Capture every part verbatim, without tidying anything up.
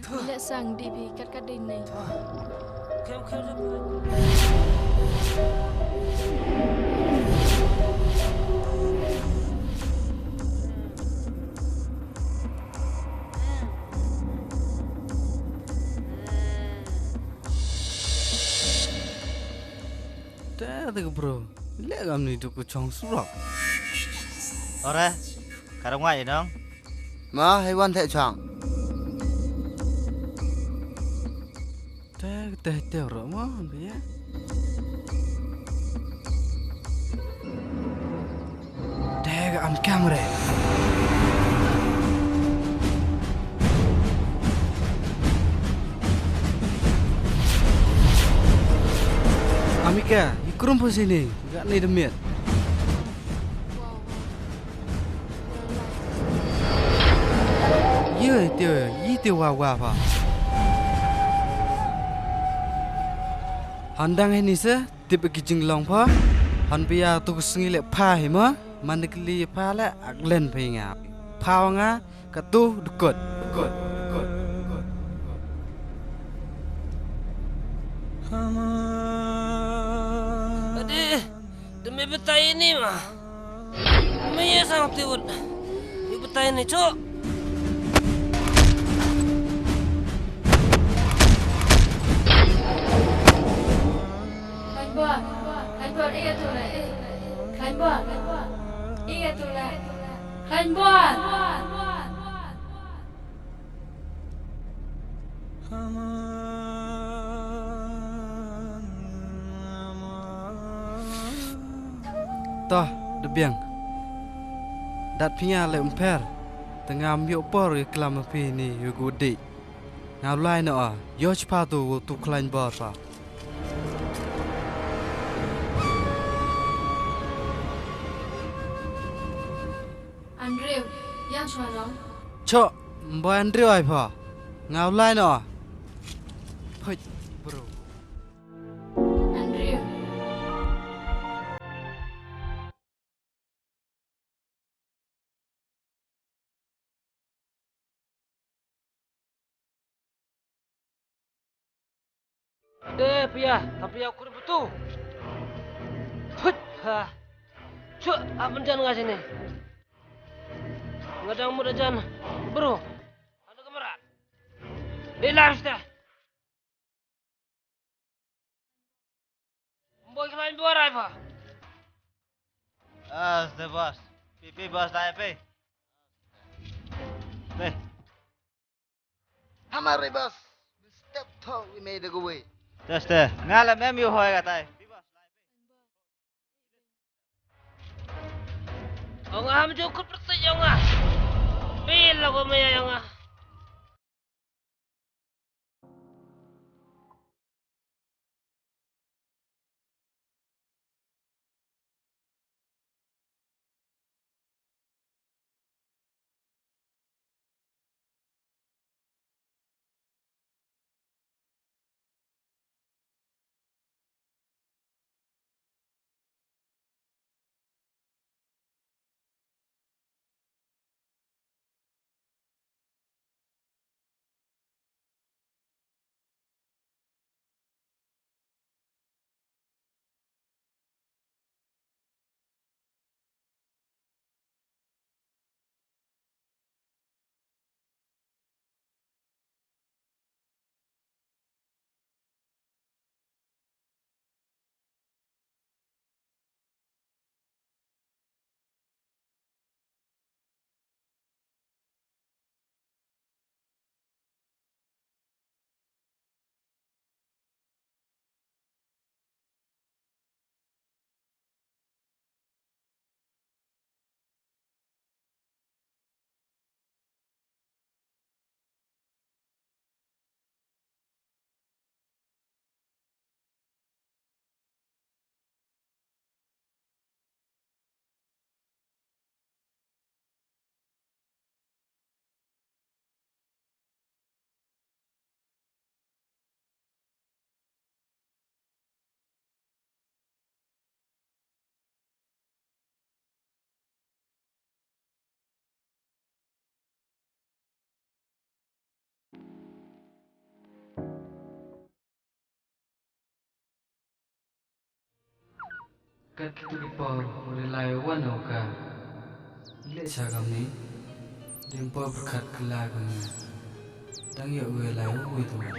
Leh sang D P kat kat dei nei. Te te ka bro. Leh kam ni tu ku chong surok. Ore, ka rong wai nong. Ma, hei wan te chang. Te te te ro ma, biya. Te ka am kamera. Amika, ikrum posini, gak ni demit. Ye te, ye te wa wa pha. Handang hini se, tip ki jinglong pha. Han pia tu sngi le pha hi ma, man kli pha le aklen pha nga. Pha nga, ka tu dukut. Dukut, dukut, dukut. Ade, demi betai ini ma. Maya sang tiwut. Yu betai ni, cuk. Khlaiñ Bor, Khlaiñ Bor, ïa tu le. Khlaiñ Bor, ïa tu le. Khlaiñ Bor. Toh, da biang. Dat phi nga leh umpher. Te ngam ïoh por ïa klam phi ni ïa u dih. Nga u lai noh, ïoh chipha tu, tu Khlaiñ Bor pha. Andrew, ïa chwa nong. Cho, mba Andrew ai pha. Nga u lai noh. Phai, bro. Andrew. Te pia, ta pia kur betu. Hut, ha. Chu, amen jan nga sini. Nga dang mut jan, bro. Ada kamera. Dei lar sta. Boy khlain buarai pha. Ah, the boss. Pi, pi, boss, dai, pi. Pi. Hamar, boss. Step tho, we made a way. Just, uh, nga la mem yu hoi ka tai. Ong am ju kut persi ong ah. Pi la ko maya ong ah. Kat kito ki por u re lai wan u ka. Leh sha kamni. Dang por pyrkhat kylla kamni. Dang ïoh u re lai u wei tymmen.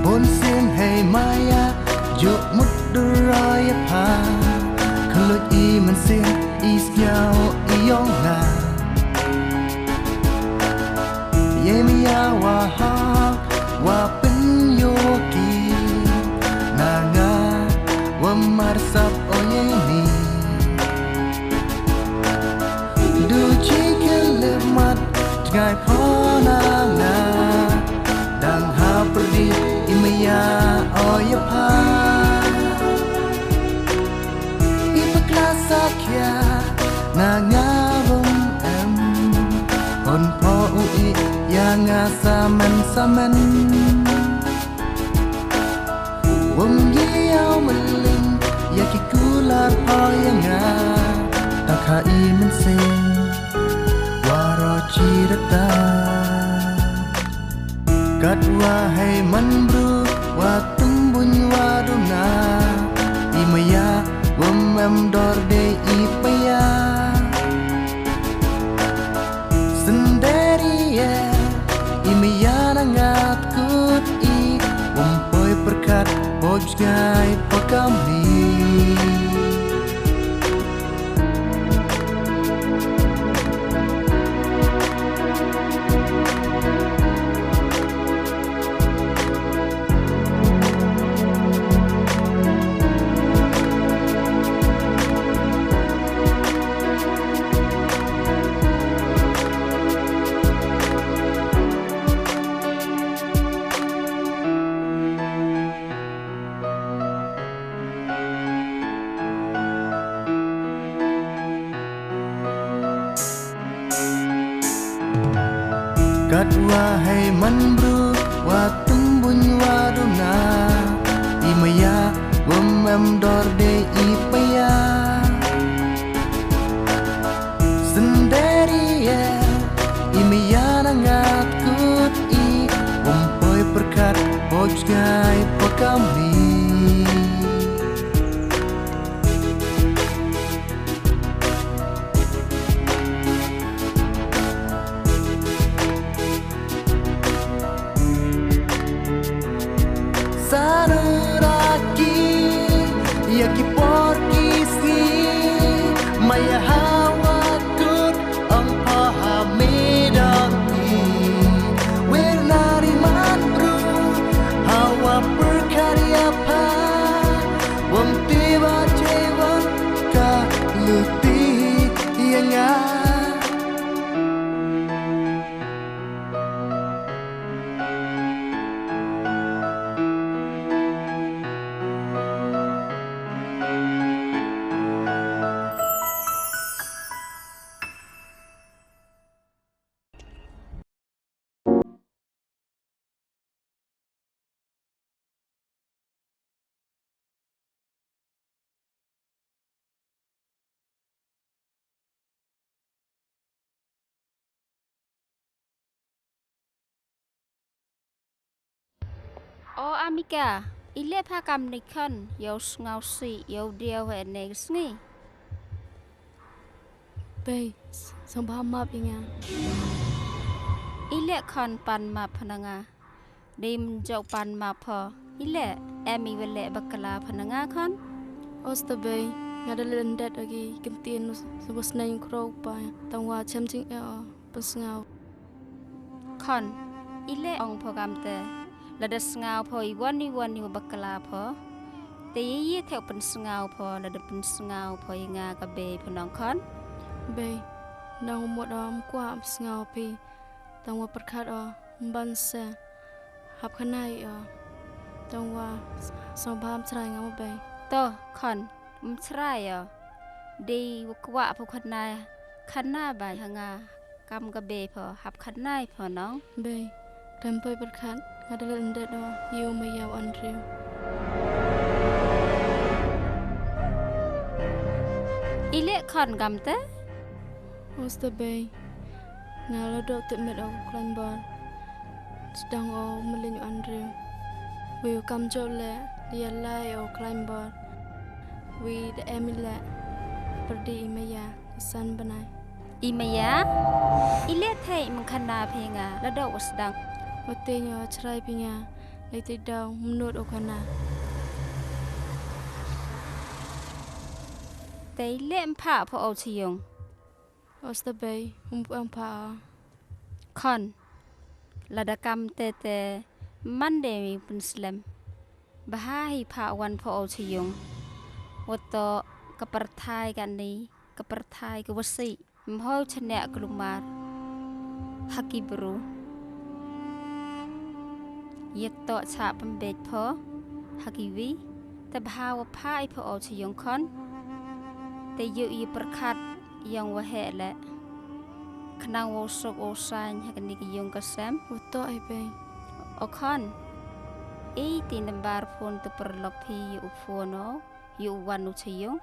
Bun sien hei maya, juk mut dur ïa pha. Khluit i mynsiem i sñiaw i ong nga. Ïa maya wa hok wa pynïoh ki. Na nga wa marsap o ïa ni. Du chi khyllipmat jngai pho na nga. Dang ha pyrdi i maya o ïa pha. I bakla sakhia na nga bym em. Hon pho u i ïa nga samen samen. Wym ïa u mling ïa ki kular pha ïa nga. Ta kha i mynsiem waroh chi rta. Katwa hei man bru wa tymbuñ wa duna. I maya wym em dor de i paya. Senderi e i maya na nga tkut i. Wym poi pyrkhat poj ngai pakam ni. Katwa hei man bru wa tymbuñ wa duna. I maya wym em dor de i paya. Senderi e i maya na nga tkut i. Wym poi pyrkhat poj ngai pakam ni. Sa nuraki ïa ki por ki sngi, maya hawa kut ong pha ha me dang i. Wer nari man bru hawa pyrkhat ïa pha. Wym tip ba jai wan ka luti ïa nga. O Amika, i leh pha kam ni khon, ïa u sngewsih, ïa u diaw ha ine ka sngi. Bei, sngewbha map ïa nga. I leh khon pan map pha na nga. Dei mynjong pan map pha. I leh, em i wa leh bakla pha na nga khon. Osta bei, nga da leh lyndet agi, kim tien, sngewbha sneng khro pa, tang wa chem jing e o. Pynsngaw. Khon, i leh ong pho kamte. Lada sngaw pho i wan i wan i wa bakla pho. Te i i te pynsngaw pho, lada pynsngaw pho i nga ka bei pho nong khon. Bei, nong mut o ym kwah pynsngaw phi. Tang wa pyrkhat o. Ban se hap khana ïa o. Tang wa sngewbha ym chrai nga mo bei. To khon, ym chrai o. Dei wa kwah phu khana, khana ba ha nga kam ka bei pho, hap khana ïa pho nong. Bei, kam poi pyrkhat, nga da leh yndet o ïa u maya u Andrew. I leh khon kam te? Osta bei, nga la doh tip met o u klaiñ bor. Sdang o u mlien u Andrew. Wi u kam jop leh, da ïa lai o u klaiñ bor. Wi da em i leh, pyrdi i maya, u san bnai. I maya, i leh thei i mengkhana phi nga, la doh wa sdang. Wa tei nyo chrai phi nga, lei tei daw, mnut o khana. Tei leh mpha pho o chiyong. Osta bei, um pu mpha o. Khon, lada kam te te, man de mi pynslem. Bha hi pha wan pho o chiyong. Wa to ka pyrthai ka ni, ka pyrthai ka wasi. Mhoi chaniah klumar. Ha ki bru. Ïa to cha pynbeit pho. Ha ki wi. Te bha wa pha i pho o chiyong khon. Te ïoh i pyrkhat ïong wa heh leh. Khnang wa suk o sain ha kani ki yung ka sem. Wa to ai bei. O khon. Ei ti nambar phone te pyrlok phi ïa u phone o. Ïa u wan u chiyong.